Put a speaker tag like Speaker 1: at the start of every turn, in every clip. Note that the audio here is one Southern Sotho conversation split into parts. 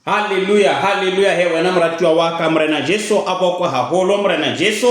Speaker 1: Hallelujah, hallelujah he wena moratuwa wa ka Morena Jesu a bokwe haholo Morena Jesu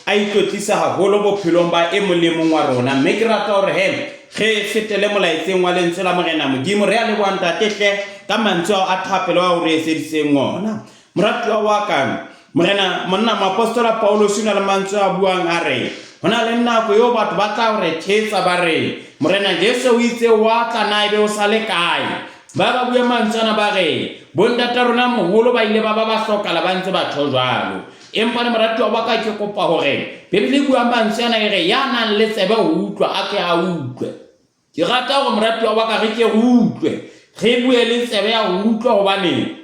Speaker 1: a itlotlisa haholo bophelong ba e mong le mong wa rona mme ke rata hore he re fetele molaetseng wa lentswe la Morena Modimo re a leboha ntate hle ka mantswe ao a thapelo ao re etseditseng ona moratuwa wa ka Morena monna moapostola Paulus o na le mantswe a buang a re ho na le nako eo batho ba tla re thetsa ba re Morena Jesu o itse wa tla na ebe o sa le kae Ba ba bua mantswe ana ba re, Bontata rona moholo ba ile ba ba ba hlokala ba ntse ba tjho jwalo. Empa le moratuwa wa ka ke kopa hore Bibele e bua mantswe ana e re, ya nang le tsebe ho utlwa a ke a utlwe. Ke rata hore moratuwa wa ka re ke re utlwe, re bue le tsebe ya ho utlwa hobane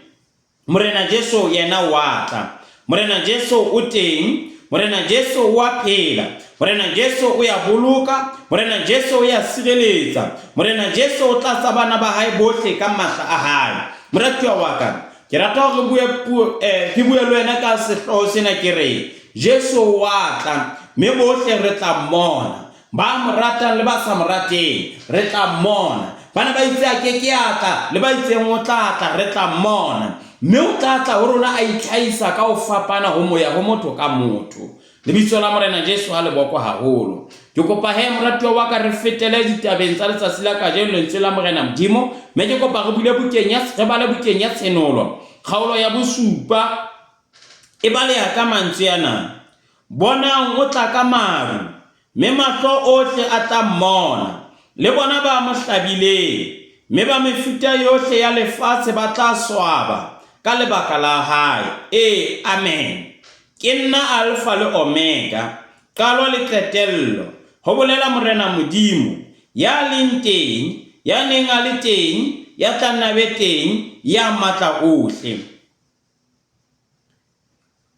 Speaker 1: Morena Jesu yena o a tla. Morena Jesu o teng. Morena Jesu o a phela. Morena Jesu o ya boloka. Morena Jesu o ya sireletsa. Morena Jesu o tlatsa bana ba hae bohle ka matla a hae. Moratuwa wa ka, ke rata hore bue puo, eh, ke bue le wena ka sehlooho sena ke re, Jesu o a tla, mme bohle re tla mmona. Ba mo ratang le ba sa mo rateng, re tla mmona. Ba ne ba itse a ke ke a tla, le ba itseng o tla tla, re tla mmona. Mme o tla tla ho rona a itlhahisa ka ho fapana ho moya ho motho ka motho. Lebitso la Morena Jesu ha le bokwe haholo. Ke kopa he moratuwa wa ka re fetele ditabeng tsa letsatsi la kajeno lentswe la Morena Modimo, mme ke kopa re bule bukeng ya re bale bukeng ya Tshenolo, kgaolo ya bosupa e baleha ka mantswe ana. Bonang, o tla ka maru, mme mahlo ohle a tla mmona, le bona ba mo hlabileng, mme ba mefuta yohle ya lefatshe ba tla swaba ka lebaka la hae. Ee, amen. Ke nna Alfa le Omega, qalo le qetello, ho bolela Morena Modimo, ya leng teng, ya neng a le teng, ya tla nna be teng, ya matla ohle.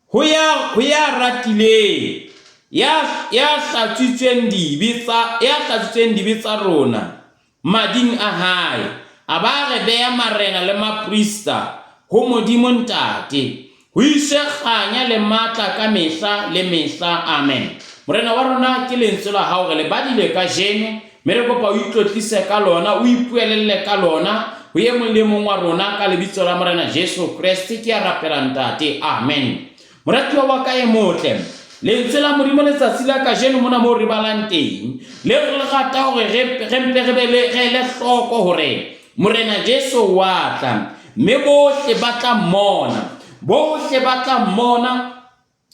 Speaker 1: Ho ya, ho ya ratileng, ya, ya hlatswitsweng dibe tsa, ya hlatswitsweng dibe tsa rona mading a hae, a ba re beha marena le maprista ho Modimo Ntate. Ho iswe kganya le matla ka mehla le mehla. Amen. Morena wa rona, ke lentswe la hao re le badile kajeno. Mme re kopa o itlotlise ka lona, o ipuelelle ka lona ho e mong le mong wa rona ka lebitso la Morena Jesu Kreste ke a rapela Ntate. Amen. Moratuwa wa ka e motle, lentswe la Modimo letsatsi la kajeno mona moo re balang teng, le re rata hore re mpe re be le re ele hloko hore Morena Jesu wa tla, mme bohle ba tla mmona, bohle ba tla mmona.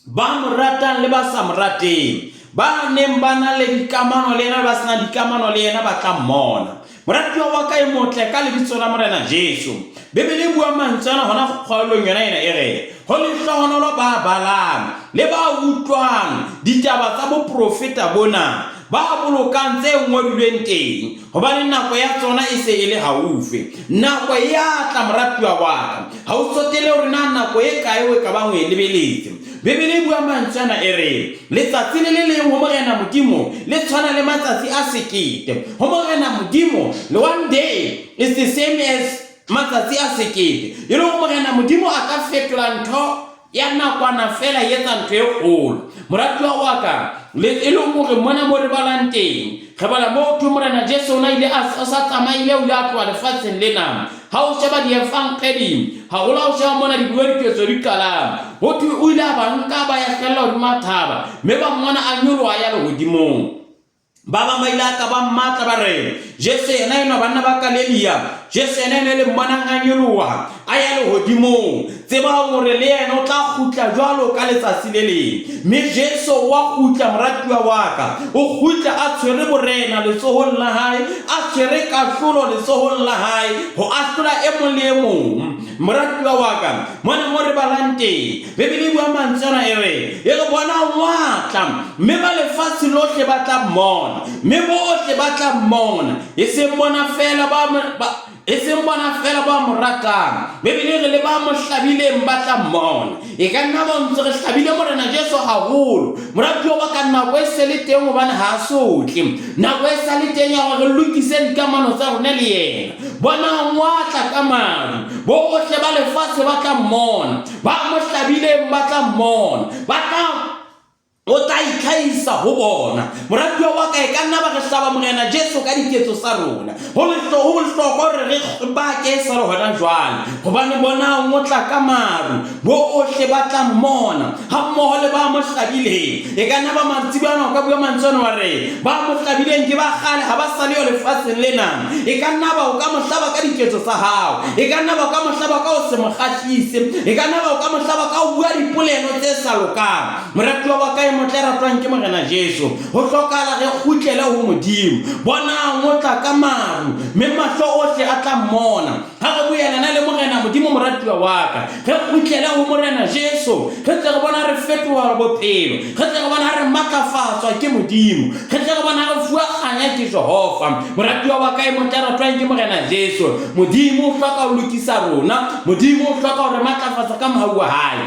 Speaker 1: Ba mo ratang le ba sa mo rateng, ba neng ba na le dikamano le yena le ba se nang dikamano le yena ba tla mmona. Moratuwa wa ka e motle, ka lebitso la Morena Jesu. Bibele e bua mantswe ana hona kgaolong yona ena e re, Ho lehlohonolo ba balang le ba utlwang ditaba tsa boprofeta bona, ba bolokang tse ngodilweng teng, hobane nako ya tsona e se e le haufi. Nako e a tla, moratuwa wa ka. Ha o tsotele hore na nako e kae o e ka bang o e lebeletse. Bibele e bua mantswe ana e re, Letsatsi le le leng ho Morena Modimo le tshwana le matsatsi a sekete. Ho Morena Modimo, le one day is the same as matsatsi a sekete. E le hore Morena Modimo a ka fetola ntho ya nakwana feela e etsa ntho e kgolo. Moratuwa wa ka, le e leng hore mona mo re balang teng, re bala mo thwe Morena Jesu o na ile a sa tsamaile, o ile a tloha lefatsheng lena. Ha o sheba diefangedi, haholo ha o sheba mona dibuka diketso di qalang, ho thwe o ile a ba nka ba ya hlella hodima thaba, mme ba mmona a nyoloha ya lehodimong. Ba bang ba ile a tla ba mmatla ba re, Jesu yena enwa banna ba Galelia, Jesu yena enwa e le mmonang a nyoloha a ya lehodimong. Tsebang hore le yena o tla kgutla jwalo ka letsatsi le leng. Mme Jesu wa kgutla, moratuwa wa ka. O kgutla a tshwere borena letsohong la hae, a tshwere kahlolo letsohong la hae, ho ahlola e mong le e mong. Moratuwa wa ka, mona mo re balang teng, Bibele e bua mantswe ana e re, e re bona wa tla, mme ba lefatshe lohle ba tla mmona, mme bohle ba tla mmona, e seng bona feela ba, ba e seng bona feela ba mo ratang. Bibele e re le ba mo hlabileng ba tla mmona. E ka nna ba ntse re hlabile Morena Jesu haholo. Moratuwa wa ka, nako e se le teng hobane ha a so tle. Nako e sa le teng ya hore re lokise dikamano tsa rona le yena. Bonang, wa tla ka maru. Bohle ba lefatshe ba tla mmona. Ba mo hlabileng ba tla mmona. Ba tla. O tla itlhahisa ho bona. Moratuwa wa ka, e ka nna ba re hlaba Morena Jesu ka diketso tsa rona. Ho bohlokwa hore re bake e sa le hona jwale, hobane bonang, o tla ka maru, bohle ba tla mmona, hammoho le ba mo hlabileng. E ka nna ba mantsiboya ana o ka bua mantswe ana wa re, ba mo hlabileng ke ba kgale, ha ba sa le yo lefatsheng lena. E ka nna ba o ka mo hlaba ka diketso tsa hao. E ka nna ba o ka mo hlaba ka ho se mo kgahlise. E ka nna ba o ka mo hlaba ka ho bua dipolelo tse sa lokang. Moratuwa wa ka e motle ratwang ke Morena Jesu, ho hlokahala re kgutlele ho Modimo. Bonang, o tla ka maru, mme mahlo ohle a tla mmona. Ha re boelana le Morena Modimo, moratuwa wa ka, re kgutlele ho Morena Jesu, re tle re bona re fetoha bophelo, re tle re bona re matlafatswa ke Modimo, re tle re bona re fuwa kganya ke Jehova. Moratuwa wa ka e motle ratwang ke Morena Jesu, Modimo o hloka ho lokisa rona, Modimo o hloka ho re matlafatsa ka mohau wa hae.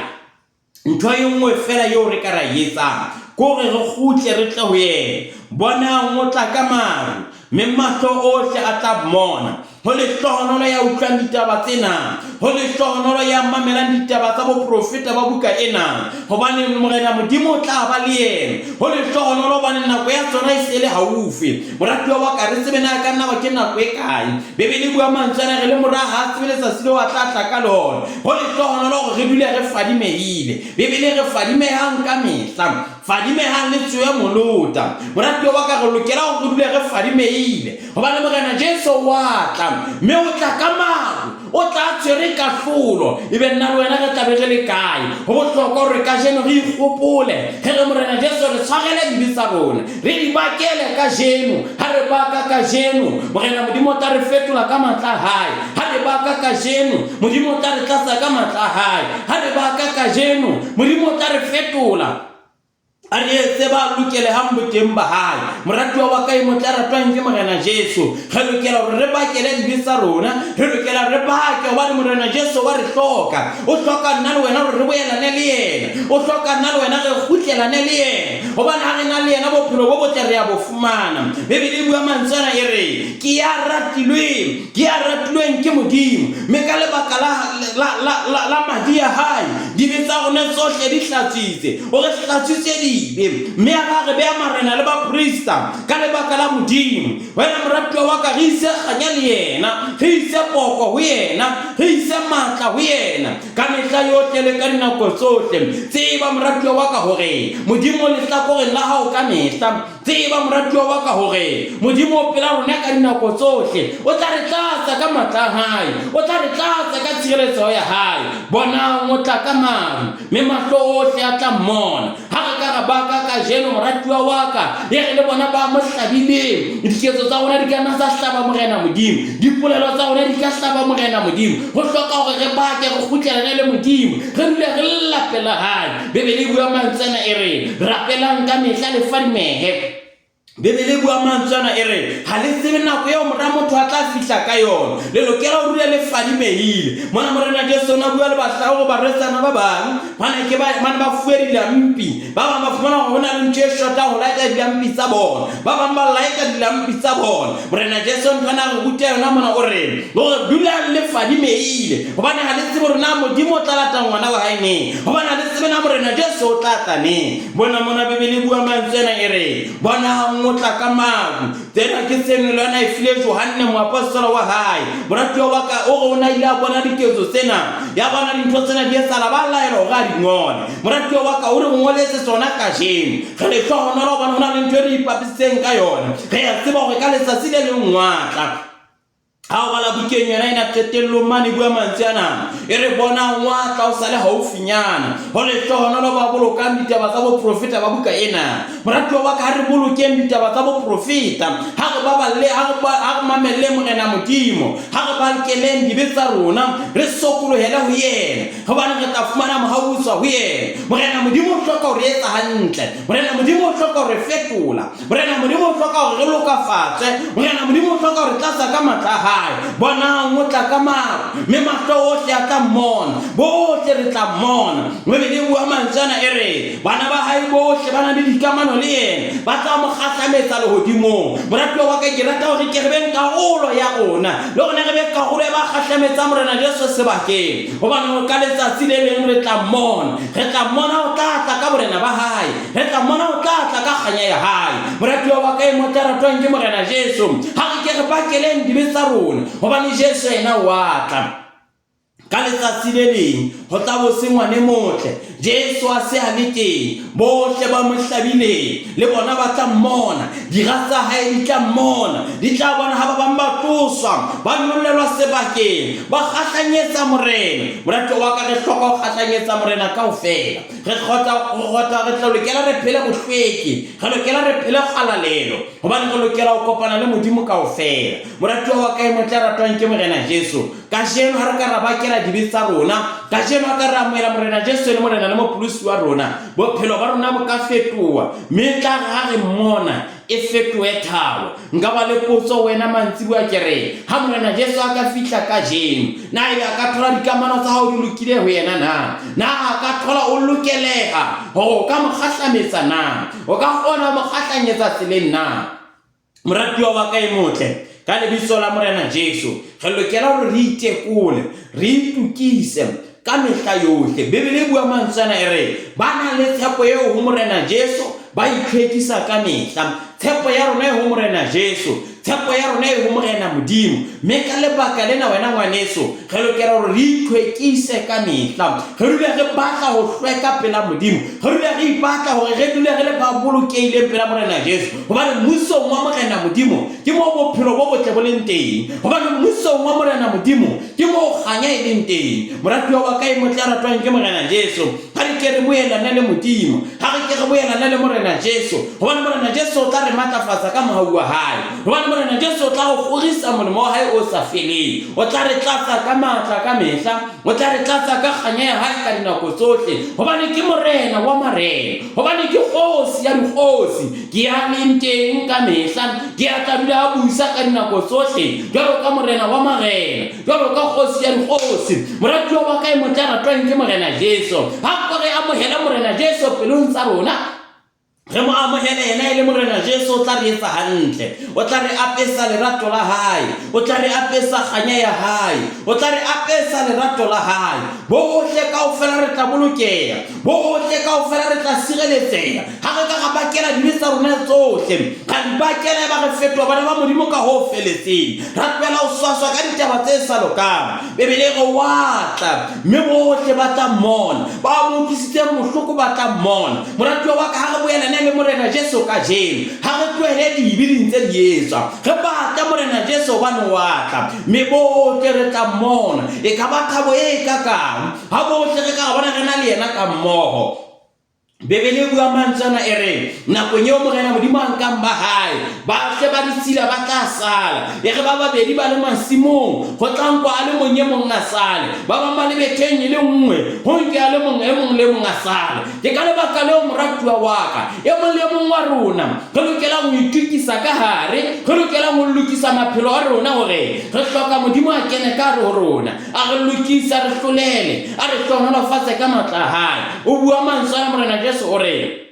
Speaker 1: Ntho e nngwe feela eo re ka ra e etsang ke hore re kgutle re tle ho yena. Bonang, o tla ka maru, mme mahlo ohle a tla mmona. Ho lehlohonolo ya utlwang ditaba tsena, ho lehlohonolo ya mamelang ditaba tsa boprofeta ba buka ena, hobane Morena Modimo o tla ba le yena. Ho lehlohonolo hobane nako ya tsona e se e le haufi. Moratuwa wa ka, re tsebe na e ka nna ba ke nako e kae. Bibele e bua mantswe ana, re le mora ha a tsebe letsatsi leo a tla tla ka lona. Ho lehlohonolo hore re dule re fadimehile. Bibele e re fadimehang ka mehla. Fadimehang le tsoe molota. Moratuwa wa ka, re lokela hore re dule re fadimehile. Hobane Morena Jesu wa tla, mme o tla ka maru. O tla tshwere kahlolo. Ebe nna le wena re tla be re le kae? Ho bohlokwa hore kajeno re ikgopole, re re Morena Jesu re tshwarele dibe tsa rona, re di bakele kajeno. Ha re baka kajeno, Morena Modimo o tla re fetola ka matla a hae. Ha re baka kajeno, Modimo o tla re tlatsa ka matla a hae. Ha re baka kajeno, Modimo o tla re fetola. A re etse ba lokelehang boteng ba hae. Moratuwa wa ka e motle a ratwang ke Morena Jesu. Re lokela hore re bakele dibe tsa rona. Re lokela re bake hobane Morena Jesu wa re hloka. O hloka nna le wena hore re boelane le yena. O hloka nna le wena re kgutlelane le yena. Hobane ha re na le yena bophelo bo botle re a bo fumana. Bibele e bua mantswe ana e re, Ke ya ratilweng. Ke ya ratilweng ke Modimo, mme ka lebaka la, la, la, la, la madi a hae, dibe tsa rona tsohle di hlatswitse. O re hlatswitse dibe, mme a ba re beha marena le baprista ka lebaka la Modimo. Wena moratuwa wa ka, re ise kganya le yena, re ise poko ho yena, re ise matla ho yena ka mehla yohle le ka dinako tsohle. Tseba moratuwa wa ka hore Modimo o lehlakoreng la hao ka mehla. Tseba, moratuwa wa ka, hore Modimo o pela rona ka dinako tsohle. O tla re tlatsa ka matla a hae. O tla re tlatsa ka tshireletseho ya hae. Bonang, o tla ka maru, mme mahlo ohle a tla mmona. Ha re ka ra baka kajeno, moratuwa wa ka, e re le bona ba mo hlabileng. Diketso tsa rona di ka nna tsa hlaba Morena Modimo. Dipolelo tsa rona di ka hlaba Morena Modimo. Ho hloka hore re bake, re kgutlelane le Modimo, re dule re lla pela hae. Bibele e bua mantswe ana e re, Rapelang ka mehla le fadimehe. Bibele e bua mantswe ana e re, Ha le tsebe nako eo Mora motho a tla fihla ka yona. Le lokela ho dula le fadimehile. Mona Morena Jesu o ne a bua le bahlaore barwetsana ba bang ba ne ke ba ba ne ba fuwe dilampi. Ba bang ba fumana hore ho na le ntho e shotang ho laeta dilampi tsa bona. Ba bang ba laeta dilampi tsa bona. Morena Jesu ntho ana re ruta yona mona o re, hore dulang le fadimehile hobane ha le tsebe hore na Modimo o tla lata ngwana wa hae neng. Hobane ha le tsebe na Morena Jesu o tla tla neng. Bona mona Bibele e bua mantswe ana e re, Bonang o tla ka maru. Tsena ke tshenolo ana e file Johanne moapostola wa hae. Moratuwa wa ka o re o na ile a bona diketso tsena. Ya bona dintho tsena di etsahala ba laela hore a di ngole. Moratuwa wa ka o re ngoletse tsona kajeno. Re lehlohonolo hobane ho na le ntho e re ipapisitseng ka yona. Re a tseba hore ka letsatsi le leng wa tla. Ha o bala bukeng yona ena qetellong mane bua mantswe ana e re bona wa tla o sale haufinyana. Ho lehlohonolo ba bolokang ditaba tsa boprofeta ba buka ena. Moratuwa wa ka, ha re bolokeng ditaba tsa boprofeta. Ha re baballe, ha re mamelle Morena Modimo. Ha re bakeleng dibe tsa rona, re sokolohele ho yena, hobane re tla fumana mohau ho tswa ho yena. Morena Modimo o hloka ho re etsa hantle. Morena Modimo o hloka ho re fetola. Morena Modimo o hloka hore re lokafatswe. Morena Modimo o hloka hore tlatsa ka matla a hae. Bonang, o tla ka maru, mme mahlo ohle a tla mmona. Bohle re tla mmona. Bibele e bua mantswe ana e re, bana ba hae bohle ba nang le dikamano le yena ba tla mo kgahlametsa lehodimong. Moratuwa wa ka, ke rata hore ke re beng karolo ya rona, le rona re be karolo ya ba kgahlametsa. kgahlametsa Morena Jesu sebakeng, hobane ka letsatsi le leng re tla mmona. Re tla mmona o tla tla ka borena ba hae. Re tla mmona o tla tla ka kganya ya hae. Moratuwa wa ka e motle a ratwang ke Morena Jesu, ha re ke re bakeleng dibe tsa rona, hobane Jesu yena o a tla. Ka letsatsi le leng ho tla bo se ngwane motle, Jesu a se a le teng, bohle ba mo hlabileng le bona ba tla mmona, dira tsa hae di tla mmona, di tla bona ha ba bang ba tloswa, ba nyollelwa sebakeng, ba kgahlanyetsa Morena. Moratuwa wa ka, re hloka ho kgahlanyetsa Morena kaofela. Re kgotla, re kgotla, re tla lokela re phele bohlweki, re lokela re phele kgalalelo, hobane re lokela ho kopana le Modimo kaofela. Moratuwa wa ka e motle a ratwang ke Morena Jesu, Kajeno ha re ka ra bakela dibe tsa rona, kajeno ha ka ra amohela Morena Jesu e le Morena le Mopholosi wa rona, bophelo ba rona bo ka fetoha, mme e tla re ha re mmona e fetohe thabo. Nka ba le potso wena mantsiboya ke re, ha Morena Jesu a ka fihla kajeno, na ebe a ka thola dikamano tsa hao di lokile ho yena na? Na a ka thola o lokeleha hore o ka mo kgahlametsa na? O ka kgona ho mo kgahlanyetsa tseleng na? Moratuwa wa ka e motle, ka lebitso la Morena Jesu, re lokela hore re itekole, re itokise ka mehla yohle. Bibele e bua mantswe ana e re, ba nang le tshepo eo ho Morena Jesu ba itlhwekisa ka mehla. Tshepo ya rona e ho Morena Jesu, tshepo ya rona e ho Morena Modimo. Mme ka lebaka lena wena ngwaneso, re lokela hore re itlhwekise ka mehla. Re dule re batla ho hlweka pela Modimo. Re dule re ipatla hore re dule re le ba bolokehileng pela Morena Jesu. Hobane mmusong wa Morena Modimo ke moo bophelo bo botle bo leng teng. Hobane mmusong wa Morena Modimo ke moo kganya e leng teng. Moratuwa wa ka e motle a ratwang ke Morena Jesu, ha re ke re boelane le Modimo. Ha re ke re boelane le Morena Jesu. Hobane Morena Jesu o tla re matlafatsa ka mohau wa hae. Hobane Morena Jesu o tla go kgorisa molemo wa hae o sa feleng. O tla re tlatsa ka matla ka mehla. O tla re tlatsa ka kganya ya hae ka dinako tsohle. Hobane ke Morena wa marena. Hobane ke Kgosi ya dikgosi. Ke ya leng teng ka mehla. Ke ya tla dula a busa ka dinako tsohle. Jwalo ka Morena wa marena. Jwalo ka Kgosi ya dikgosi. Moratuwa wa ka e motle a ratwang ke Morena Jesu. Ha ko re amohele Morena Jesu pelong tsa rona. Re mo amohele yena e le Morena Jesu, o tla re etsa hantle. O tla re apesa lerato la hae. O tla re apesa kganya ya hae. O tla re apesa lerato la hae. Bohle kaofela re tla bolokeha. Bohle kaofela re tla sireletseha. Ha re ka ra bakela dibe tsa rona tsohle, ra di bakela eba re fetoha bana ba Modimo ka ho feletseng. Ra tlohela ho swaswa ka ditaba tse sa lokang. Bibele e re wa tla, mme bohle ba tla mmona. Ba mo utlwisitseng bohloko ba tla mmona. Moratuwa wa ka, ha re boelane le Morena Jesu kajeno, ha re tlohele dibe di ntse di etswa. Re batle Morena Jesu hobane o a tla, mme bohle re tla mmona. E ka ba thabo e kakang ha bohle re ka re bona re na le yena ka mmoho. Bibele e bua mantswe ana e re, nakong eo Morena Modimo a nkang ba hae, ba hle ba ditshila ba tla sala. E re ba babedi ba le masimong, ho tla nkwa a le mong e mong a sale. Ba bang ba le betheng e le nngwe, ho nke a le mong e mong le mong a sale. Ke ka lebaka leo, moratuwa wa ka, e mong le e mong wa rona, re lokelang ho itokisa ka hare, re lokelang ho lokisa maphelo a rona hore re hloka Modimo a kene ka hare ho rona, a re lokise, a re hlolele, a re hlohonolofatse ka matla a hae. O bua mantswe ana Morena Jesu o re,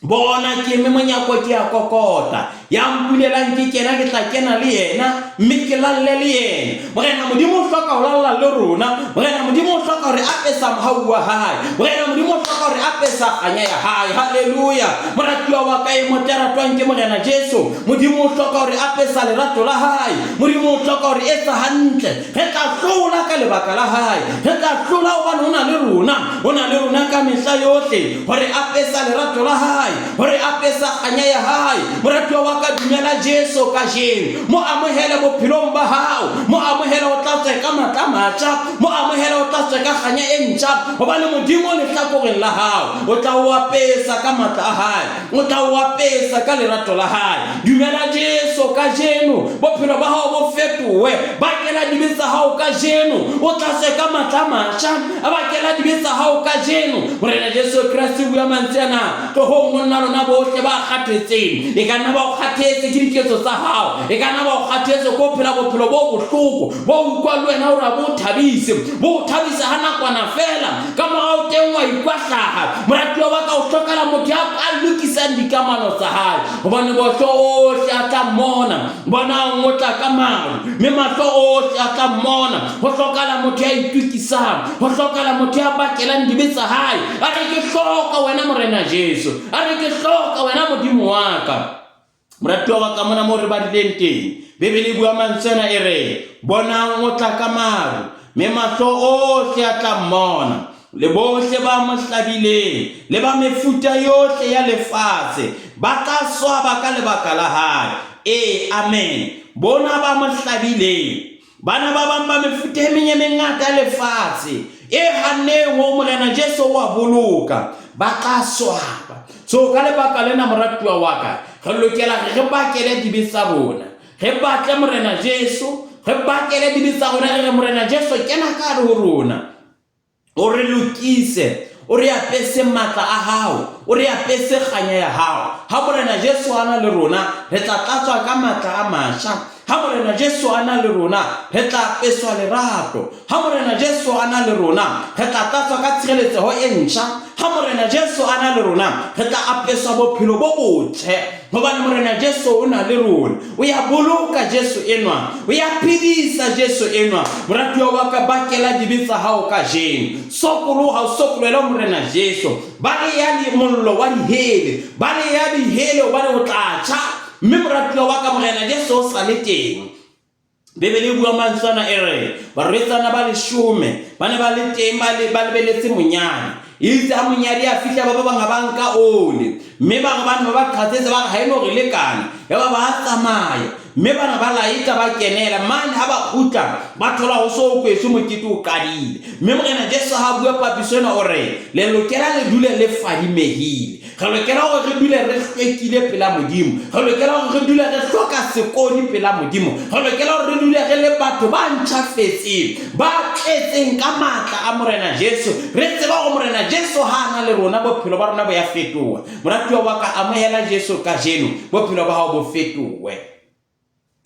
Speaker 1: Bona, ke eme monyako ke a kokota. Ya mpulelang ke kena, ke tla kena le yena, mme ke lalle le yena. Morena Modimo o hloka ho lalla le rona. Morena Modimo o hloka hore apesa mohau wa hae. Morena Modimo o hloka hore apesa kganya ya hae. Haleluya. Moratuwa wa ka e motle a ratwang ke Morena Jesu. Modimo o hloka hore apesa lerato la hae. Modimo o hloka hore etsa hantle. Re tla hlola ka lebaka la hae. Re tla hlola hobane o na le rona. O na le rona ka mehla yohle. Hore apesa lerato la hae. Hore apesa kganya ya hae. Moratuwa wa ka, dumela Jesu kajeno. Mo amohele bophelong ba hao. Mo amohele o tlatswe ka matla a matjha. Mo amohele o tlatswe ka kganya e ntjha. Hobane Modimo o lehlakoreng la hao. O tla o apesa ka matla a hae. O tla o apesa ka lerato la hae. Dumela Jesu kajeno, bophelo ba hao bo fetohe. Bakela dibe tsa hao kajeno, o tlatswe ka matla a matjha. Bakela dibe tsa hao kajeno. Morena Jesu Kreste o bua mantswe ana, Tlohong ho nna lona bohle ba kgathetseng. E ka nna ba o kgathetse ke diketso tsa hao. E ka nna ba o kgathetse ke ho phela bophelo bo bohloko, bo utlwang. bua le wena hore a bo thabise, bo thabise ha nakwana feela, ka morao teng wa ikwahlaha. Moratuwa wa ka, o hlokela motho ya a lokisang dikamano tsa hae, hobane bohlo ohle a tla mmona, bonang o tla ka maru, mme mahlo ohle a tla mmona. Ho hlokala motho ya itokisang, ho hlokala motho ya bakelang dibe tsa hae. A re ke hloka wena Morena Jesu, a re ke hloka wena Modimo wa ka. Moratuwa wa ka, mona moo re badileng teng, Bibele e bua mantswe ana e re, Bonang o tla ka maru, mme mahlo ohle a tla mmona, le bohle ba mo hlabileng, le ba mefuta yohle ya lefatshe ba tla swaba ka lebaka la hae. Ee, amen. Bona ba mo hlabileng. Bana ba bang ba mefuta e meng e mengata ya lefatshe e hanneng ho Morena Jesu wa boloka, ba tla swaba. So ka lebaka lena, moratuwa wa ka, re lokela re re bakele dibe tsa rona, re batle Morena Jesu, re bakele dibe tsa rona, re re Morena Jesu kena ka hare ho rona, o re lokise, o re apese matla a hao, o re apese kganya ya hao. Ha Morena Jesu a na le rona, re tla tlatswa ka matla a masha. Ha Morena Jesu a na le rona, re tla apeswa lerato. Ha Morena Jesu a na le rona, re tla tlatswa ka tshireletseho e ntjha. Ha Morena Jesu a na le rona, re tla apeswa bophelo bo botle. Hobane Morena Jesu o na le rona. O ya boloka Jesu enwa. O ya phedisa Jesu enwa. Moratuwa wa ka, bakela dibe tsa hao kajeno. Sokoloha, o sokolohele ho Morena Jesu. Ba le ya mollo wa dihele. Ba le ya dihele hobane o tla tjha. Mme moratuwa wa ka, Morena Jesu o sa le teng. Bibele e bua mantswe ana e re, Barwetsana ba leshome ba ne ba le teng ba le ba lebeletse monyadi. Eitse ha monyadi a fihla ba ba bang ha ba nka ole, mme ba re ba ne ba ba qhatsetse ba re ha e no re lekana. Yaba ba tsamaya, mme bana ba laeta ba kenela mane, ha ba kgutla ba thola ho so kwetswe mokete o qadile. Mme Morena Jesu ha a bua papiso ena o re, le lokela le dule le fadimehile. Re lokela hore re dule re hlwekile pela Modimo. Re lokela hore re dule re hloka sekodi pela Modimo. Re lokela hore re dule re le batho ba ntjhafetseng, ba tletseng ka matla a Morena Jesu. Re tseba hore Morena Jesu ha a na le rona, bophelo ba rona bo ya fetoha. Moratuwa wa ka, amohela Jesu kajeno, bophelo ba hao bo fetohe.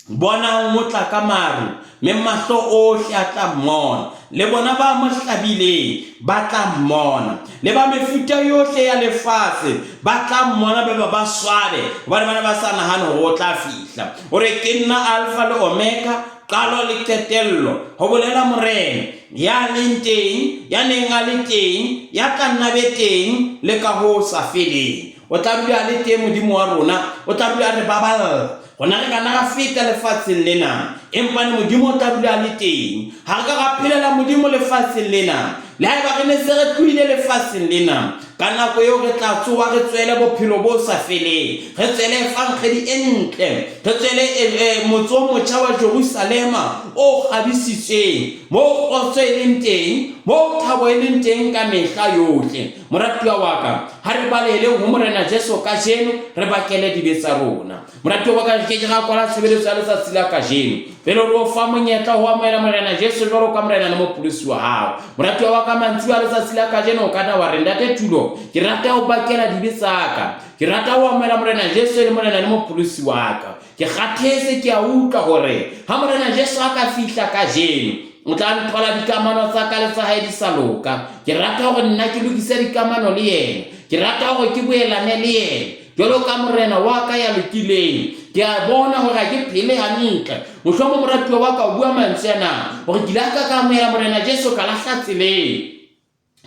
Speaker 1: Bonang, o tla ka maru, me mahlo ohle a tla mmona, le bona ba mo hlabileng ba tla mmona, le ba mefuta yohle ya lefatshe ba tla mmona, ba ba ba swabe, hobane ba ne ba sa nahane hore o tla fihla. O re, Ke nna Alfa le Omega, qalo le qetello, ho bolela Morena, ya leng teng, ya neng a le teng, ya tla nna be teng le ka ho sa feleng. O tla dula a le teng Modimo wa rona, o tla dula a re baballa. Rona re ka nna ra feta lefatsheng lena, empa ne Modimo o tla dula a le teng. Ha re ka ra phelela Modimo lefatsheng lena, le haeba re ne se re tlohile lefatsheng lena, ka nako eo re tla tsoha re tswele bophelo bo sa feleng, re tswele efankgedi e ntle, re tswele motse o motjha wa Jerusalema o kgabisitsweng, moo kgotso e leng teng, moo thabo e leng teng ka mehla yohle. Moratuwa wa ka, ha re baleheleng ho Morena Jesu kajeno, re bakele dibe tsa rona. Moratuwa wa ka, re ke ke ra kwala tshebeletso ya letsatsi la kajeno pele re o fa monyetla ho amohela Morena Jesu jwalo ka Morena le Mopholosi wa hao. Moratuwa wa ka, mantsiboya a letsatsi la kajeno o ka nna wa re, Ntate Tulo, ke rata ho bakela dibe tsa ka. Ke rata ho amohela Morena Jesu e le Morena le Mopholosi wa ka. Ke kgathetse, ke a utlwa hore ha Morena Jesu a ka fihla kajeno, o tla nthola dikamano tsa ka le tsa hae di sa loka. Ke rata hore nna ke lokise dikamano le yena. Ke rata hore ke boelane le yena jwalo ka Morena wa ka ya lokileng. Ke a bona hore ha ke phele hantle. Mohlomong moratuwa wa ka o bua mantswe ana hore ke ile ka ka amohela Morena Jesu ka lahla tseleng.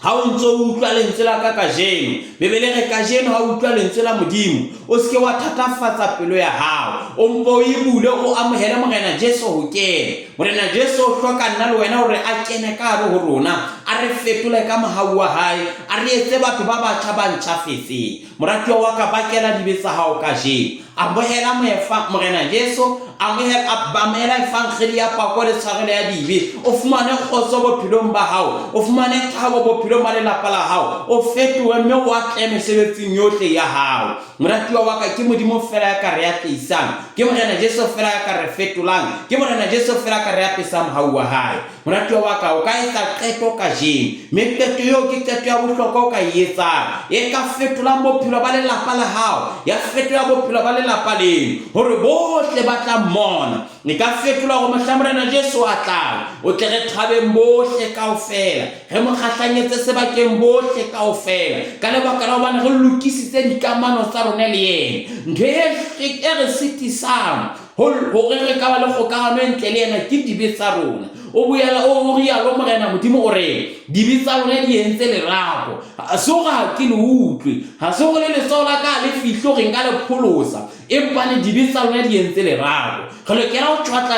Speaker 1: Ha o ntso o utlwa lentswe la ka kajeno, Bibele re kajeno ha o utlwa lentswe la Modimo, o se ke wa thatafatsa pelo ya hao. O mpo o e bule, o amohele Morena Jesu ho kena. Morena Jesu o hloka nna le wena hore a kene ka hare ho rona, a re fetole ka mohau wa hae, a re etse batho ba batjha ba ntjhafetseng. Moratuwa wa ka, bakela dibe tsa hao kajeno. Amohela moefa, Morena Jesu, amohela, amohela evangeli ya pako le tshwarelo ya dibe. O fumane kgotso bophelong ba hao, o fumane thabo bophelong ba lelapa la hao, o fetohe mme o atlehe mesebetsing yohle ya hao. Moratuwa wa ka, ke Modimo feela ya ka re atlehisang. Ke Morena Jesu feela ya ka re fetolang. Ke Morena Jesu feela ya ka re apesang mohau wa hae. Moratuwa wa ka, o ka etsa qeto kajeno, mme qeto eo ke qeto ya bohlokwa o ka e etsang, e ka fetolang bophelo ba lelapa la hao, ya fetola bophelo ba lelapa leno, hore bohle ba tla mmona. E ka fetolwa hore mohla Morena Jesu a tlang, o tle re thabeng bohle kaofela, re mo kgahlanyetse sebakeng bohle kaofela, ka lebaka la hobane re lokisitse dikamano tsa rona le yena. Ntho e e re sitisang hore re ka ba le kgokahano e ntle le yena ke dibe tsa rona. O boela o rialo Morena Modimo o re, dibe tsa lona di entse lerako. Ha se hore ha ke le utlwe, ha se hore le letsoho la ka ha le fihle hore nka le pholosa, Empa le dibe tsa lona di entse lerako. Re lokela ho tjhwatla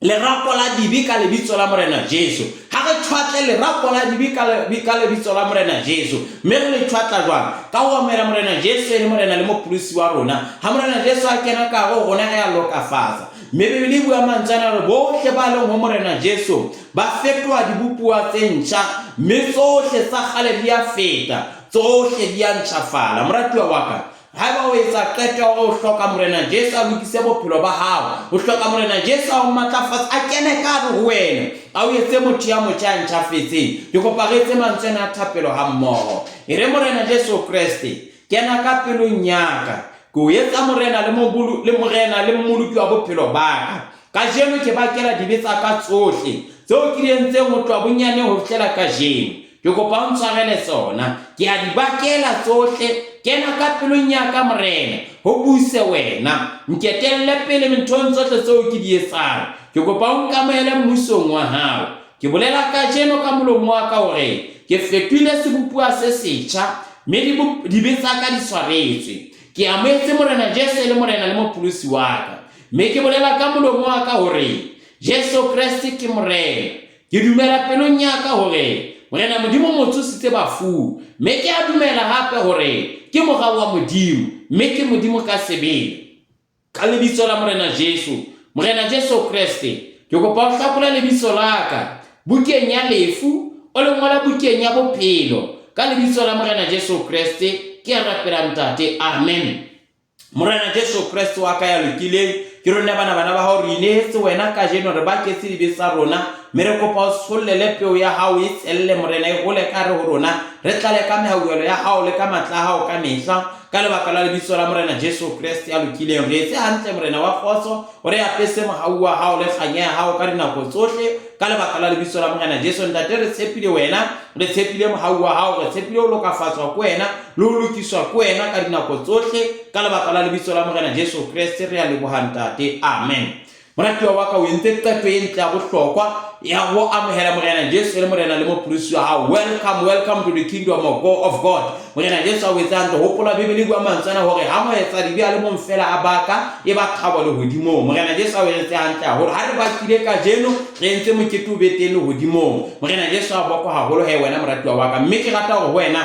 Speaker 1: lerako la dibe ka lebitso la Morena Jesu. Ha re tjhwatle lerako la dibe ka lebitso la Morena Jesu. Mme re le tjhwatla jwang? Ka ho amohela Morena Jesu e le Morena le Mopholosi wa rona. Ha Morena Jesu a kena ka hare ho rona re a lokafatsa. Mme Bibele e bua mantswe ana re bohle ba leng ho Morena Jesu ba fetoha dibopuwa tse ntjha, mme tsohle tsa kgale di a feta, tsohle di a ntjhafala. Moratuwa wa ka, Haeba o etsa qeto ya hore o hloka Morena Jesu a lokise bophelo ba hao, o hloka Morena Jesu a o matlafatse, a kene ka hare ho wena, a o etse motho ya motjha ya ntjhafetseng, ke kopa re etse mantswe ana a thapelo hammoho. E re, Morena Jesu Kreste, kena ka pelong ya ka. Ke o etsa Morena le le Morena le Mmoloki wa bophelo ba ka. Kajeno ke bakela dibe tsa ka tsohle tseo ke di entseng ho tloha bonyaneng ho fihlela kajeno. Ke kopa o ntshwarele tsona. Ke a di bakela tsohle. Kena ka pelong ya ka, Morena, ho buse wena. Nketelle pele nthong tsohle tseo ke di etsang. Ke kopa o nkamohele mmusong wa hao. Ke bolela kajeno ka molomo wa ka hore ke fetohile sebopuwa se setjha, mme dibe tsa ka di tshwaretswe. Ke amohetse Morena Jesu e le Morena le Mopholosi wa ka. Mme ke bolela ka molomo wa ka hore Jesu Kreste ke Morena. Ke dumela pelong ya ka hore Morena Modimo o mo tsositse bafung, mme ke a dumela hape hore ke Mora wa Modimo, mme ke Modimo ka sebele. Ka lebitso la Morena Jesu, Morena Jesu Kreste, ke kopa o hlakole lebitso la ka bukeng ya lefu, o le ngola bukeng ya bophelo. Ka lebitso la Morena Jesu Kreste, ke a rapela Ntate. Amen. Morena Jesu Kreste wa ka ya lokileng, ke rona bana bana ba hao re inehetse wena kajeno, re baketse dibe tsa rona, mme re kopa o tshollele peo ya hao e tselle, Morena, e hole ka hare ho rona, re tlale ka mehauhelo ya hao le ka matla a hao ka mehla, ka lebaka la lebitso la Morena Jesu Kreste ya lokileng. Re etse hantle, Morena wa kgotso, o re apese mohau wa hao le kganya ya hao ka dinako tsohle, ka lebaka la lebitso la Morena Jesu. Ntate, re tshepile wena, re tshepile mohau wa hao, re tshepile ho lokafatswa ke wena le ho lokiswa ke wena ka dinako tsohle, ka lebaka la lebitso la Morena Jesu Kreste. Re a leboha, Ntate. Amen. Moratuwa wa ka, o entse qeto e ntle ya bohlokwa ya ho amohela Morena Jesu e le Morena le Mopholosi wa hao. Welcome, welcome to the kingdom of God. Morena Jesu a o etse hantle. Hopola Bibele e bua mantswe ana hore ha moetsadibe a le mong feela a baka, e ba thabo lehodimong. Morena Jesu a o etse hantle haholo. Ha re bakile kajeno, re entse mokete o be teng lehodimong. Morena Jesu a bokwa haholo he wena moratuwa wa ka. Mme ke rata hore ho wena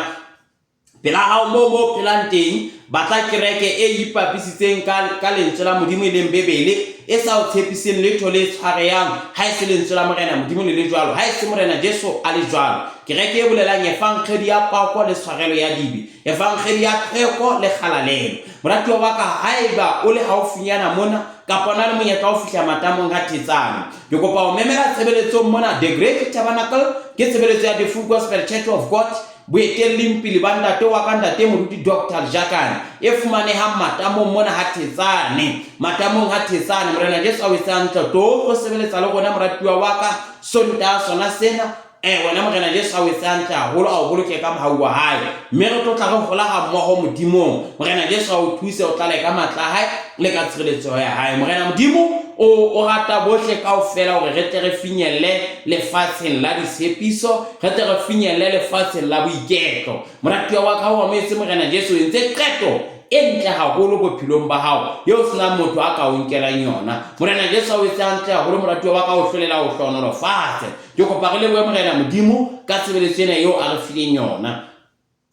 Speaker 1: pela hao moo mo phelang teng, batla kereke e ipapisitseng ka lentswe la Modimo e leng Bibele, e sa o tshepiseng letho le tshwarehang ha e se lentswe la Morena Modimo le le jwalo, ha e se Morena Jesu a le jwalo. Kereke e bolelang evangedi ya pako le tshwarelo ya dibe, evangedi ya tlhweko le kgalalelo. Moratuwa wa ka, haeba o le haufinyana mona, kapa o na le monyetla wa ho fihla matamong a Thetsane, ke kopa ho memela tshebeletsong mona The Great Tabernacle. Ke tshebeletso ya The Full Gospel Church of God, boetelling pele ba ntate wa ka, ntate Moruti Doctor Jakane, e fumanehang matamong mona ha Thetsane, matamong ha Thetsane. Morena Jesu a o etse hantle. Tlo tlo sebeletsa le rona, moratuwa wa ka, Sontaha sona sena. Wena Morena Jesu a o etse hantle haholo, a o boloke ka mohau wa hae, mme re tlo tla re hola ha mmoho Modimong. Morena Jesu a o thuse, o tlale ka matla a hae le ka tshireletseho ya hae. Morena Modimo o rata bohle kaofela hore re tle re finyelle lefatsheng la ditshepiso, re tle re finyelle lefatsheng la boiketlo. Moratuwa wa ka, ha o amohetse Morena Jesu, o entse qeto e ntle haholo bophelong ba hao eo senang motho a ka o nkelang yona. Morena Jesu a o etse hantle haholo, moratuwa wa ka, o hlolela o hlohonolofatse. Ke kopa re lebohe Morena Modimo ka tshebeletso ena eo a re fileng yona.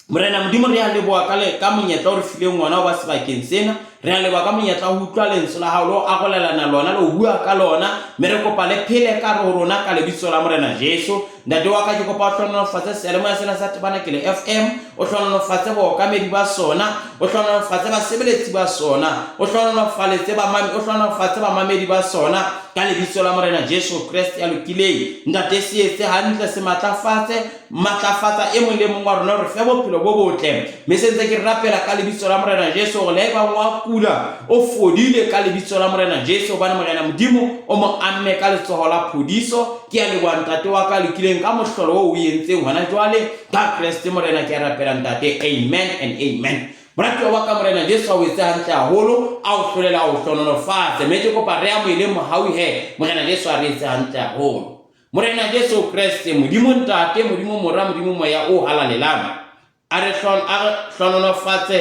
Speaker 1: Morena Modimo, re a leboha ka monyetla o re fileng wona ho ba sebakeng sena. Re a leboha ka monyetla wa ho utlwa lentswe la hao le ho arolelana lona le ho bua ka lona. Mme re kopa le phele ka ho rona ka lebitso la Morena Jesu. Ntate wa ka, ke kopa o hlohonolofatse seyalemoya sena sa Tebanakele FM, o hlohonolofatse baokamedi ba sona, o hlohonolofatse basebeletsi ba sona, o hlohonolofaletse bamame, o hlohonolofatse bamamedi ba sona ka lebitso la Morena Jesu Kreste ya lokileng. Ntate, se etse hantle, se matlafatse, matlafatsa e mong le mong wa rona hore fe bophelo bo botle. Mme se ntse ke rapela ka lebitso la Morena Jesu hore le ebang wa kula o fodile ka lebitso la Morena Jesu, hobane Morena Modimo o mo amme ka letsoho la phodiso. Ke a leboha Ntate wa ka lokileng ka mohlolo oo o entseng hona jwale ka Kreste Morena, ke a rapela Ntate. Amen and amen. Moratuwa wa ka, Morena Jesu a o etse hantle haholo, a o hlolele, a o hlohonolofatse. Mme ke kopa re amoheleng mohau he Morena Jesu a re etse hantle haholo. Morena Jesu Kreste, Modimo Ntate, Modimo Mora, Modimo Moya o Halalelang, a re hlohonolofatse,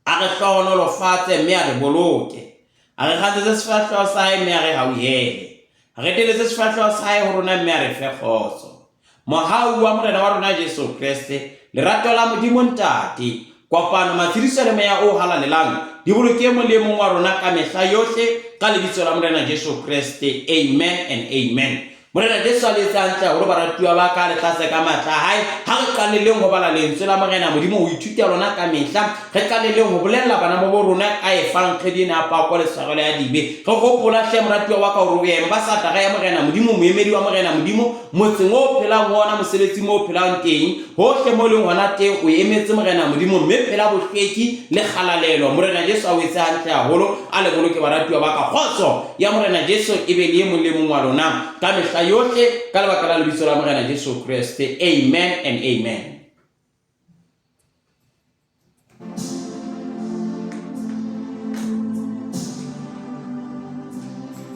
Speaker 1: a re hlohonolofatse mme a re boloke. A re kgatsetse sefahleho sa hae mme a re hauhele. A re teletse sefahleho sa hae ho rona mme a re fe kgotso. Mohau wa Morena wa rona Jesu Kreste, lerato la Modimo Ntate, kopano, matshediso le Moya o Halalelang di boloke e mong le e mong wa rona ka mehla yohle ka lebitso la Morena Jesu Kreste. Amen and amen. Morena Jesu a le etse hantle haholo, baratuwa ba ka, le tlatse ka matla a hae. Ha re qalelleng ho bala lentswe la Morena Modimo, ho ithuta lona ka mehla. Re qalelleng ho bolella bana ba bo rona ka efankgedi ena ya pako le tshwarelo ya dibe. Re hopola hle, moratuwa wa ka, hore o embasatara ya Morena Modimo, moemedi wa Morena Modimo, motseng o phelang ho ona, mosebetsing mo o phelang teng, hohle mo leng hona teng, o emetse Morena Modimo, mme phela bohlweki le kgalalelo. Morena Jesu a o etse hantle haholo, a le boloke, baratuwa ba ka. Kgotso ya Morena Jesu e be le e mong le mong wa lona ka mehla yohle, ka lebaka la lebitso la Morena Jesu Kreste. Amen and amen.